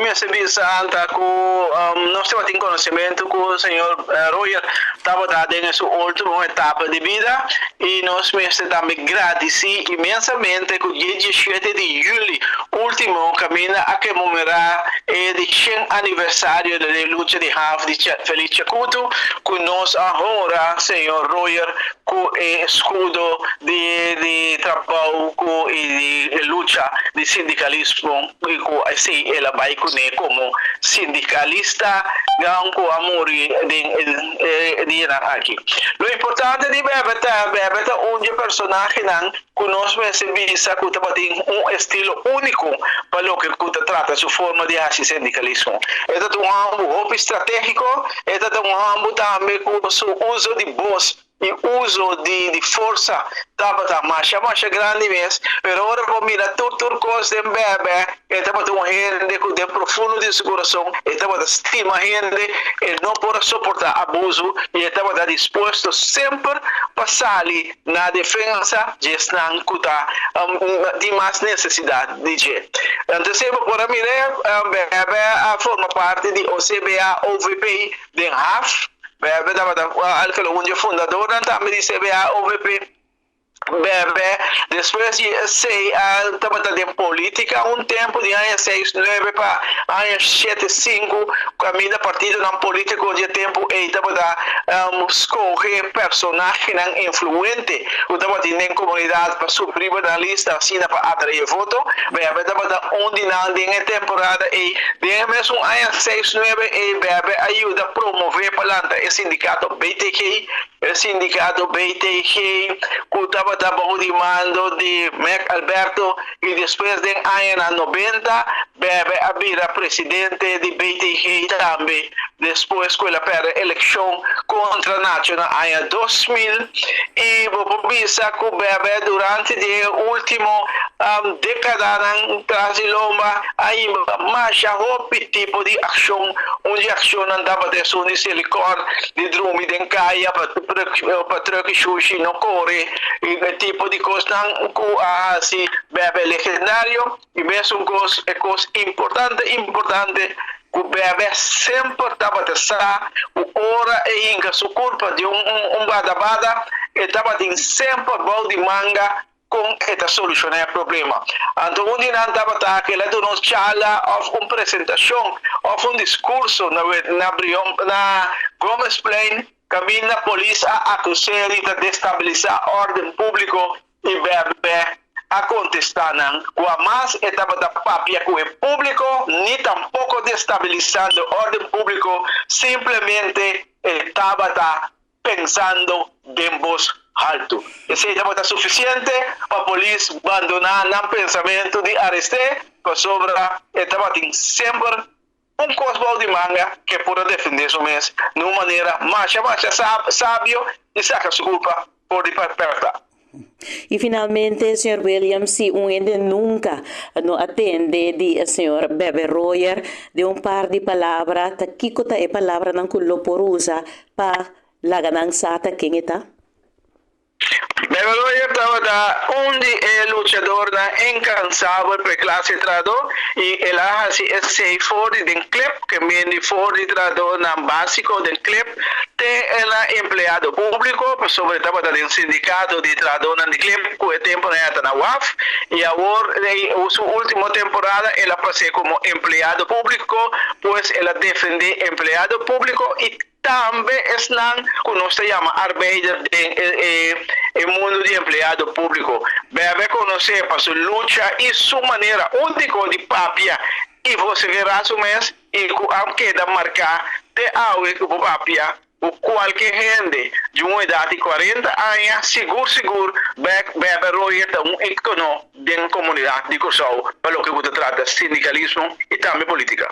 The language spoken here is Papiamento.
mester bisa ta ku nos tabatin konosementu ku señor Royer tabata den su último etapa di bida i nos mester tambe gradisí inmensamente ku dia 17 di yüli último kaminda a kemomerá e di 100 aniversario di e lucha di haf di Feliz Chakutu ku nos a honra señor Royer ku e eskudo di di trabou ku i di lucha di sindikalismo i ku esei el a bai kuné komo sindikalista gan ku a muri den e dianan aki. Lo importante di Bebe ta, Bebe ta un dje personahenan ku nos mester bisa ku tabatin un estilo úniko pa loke ku ta trata su forma di hasi sindikalismo. E ta ta un hòmber hopi stratégiko, e ta ta un hòmber tambe ku su uso di bos i uso di di forsa tabata masha masha grandi mes, pero ora bo mira tur tur kos den Bèbè, e tabata un hende ku den profundo di su kurason e tabata stima hende, e no por a soportá abusu i e tabata dispuesto semper pa sali na defensa dje esnan ku ta di mas nesesidat di dje. Entonces bo por a mir'é, Bèbè a forma parti di OCBA OVP den haf. Bèbè tabata alkalo un dje fundadornan tambe di CBA OVP. Bèbè despues di esei a tabata den politica un tempu di aña seis nuebe pa aña shete sinku kaminda partidonan politico dje tempu ei tabata skohe personahenan influente ku tabatin den komunidat pa subi riba nan lista asina pa atrae voto. Bèbè tabata un di nan den e temporada ei. Den e mesun aña seis nuebe ei Bèbè a yuda promové pa lanta e sindikato BTG. E sindikato BTG ku tabata bou di mando di Mac Alberto i despues den añanan 90 Bèbè a bira presidente di BTG tambe despues ku el a pèrdè elekshon kontra Nacho na aña 2000 i bo por bisa ku Bèbè durante di e último dékadanan tras di lomba a hiba masha hopi tipo di akshon. Un di e akshonnan tabata esun di Selikor di drumi den kaya pa pa truk i shushi no kore i e tipo di kosnan ku a hasi Bèbè legendario. I mesun kos e kos importante importante ku Bèbè semper tabata sa ku ora e hinka su kurpa den un bada bada e tabatin semper bou di manga kon e ta solushoná e problema. Anto un di nan tabata ku el a duna un charla òf un presentashon òf un diskurso na na Brion na Gomezplein kaminda polis a akus'é di ta destabilisá órden públiko i Bèbè a kontestá nan ku hamas e tabata papia ku e públiko ni tampoko destabilisando órden públiko, simplemente e tabata pensando den bos haltu. Esei tabata sufisiente pa polis bandoná nan pensamentu di arest'é, pasobra e tabatin semper un kos bou di manga ku e por a defendé su mes na un manera masha masha sabio i saka su kulpa for di pèrta. I finalmente, señor Williams, si un hende nunka no a tende di señor Bebe Royer den un par di palabra, ta kiko ta e palabranan ku lo por usa pa laga nan sa ta ken e ta? Bebe Royer tabata un di e luchadornan inkansabel pa e klase trahadó i el a hasi esei for di den klep, ke mende for di trahadónan básiko den klep Te el a empleado públiko, pasobra e tabata den sindikato di trahadónan di klip ku e tempunan e ta na waf, i awor den su último temporada el a pas'é komo empleado públiko, pues el a defendé empleado públiko i tambe esnan ku nos ta yama arbeider den e mundu di empleado públiko. Bèbè konosé pa su lucha i su manera úniko di papia i voseverá su mes. I ku a keda marká te awe ku bo papia ku kualke hende di un edat di 40 aña, sigur sigur bèk Bèbè Royer ta un íkono den komunidat di Kòrsou pa loke ku ta trata sindikalismo i tambe politika.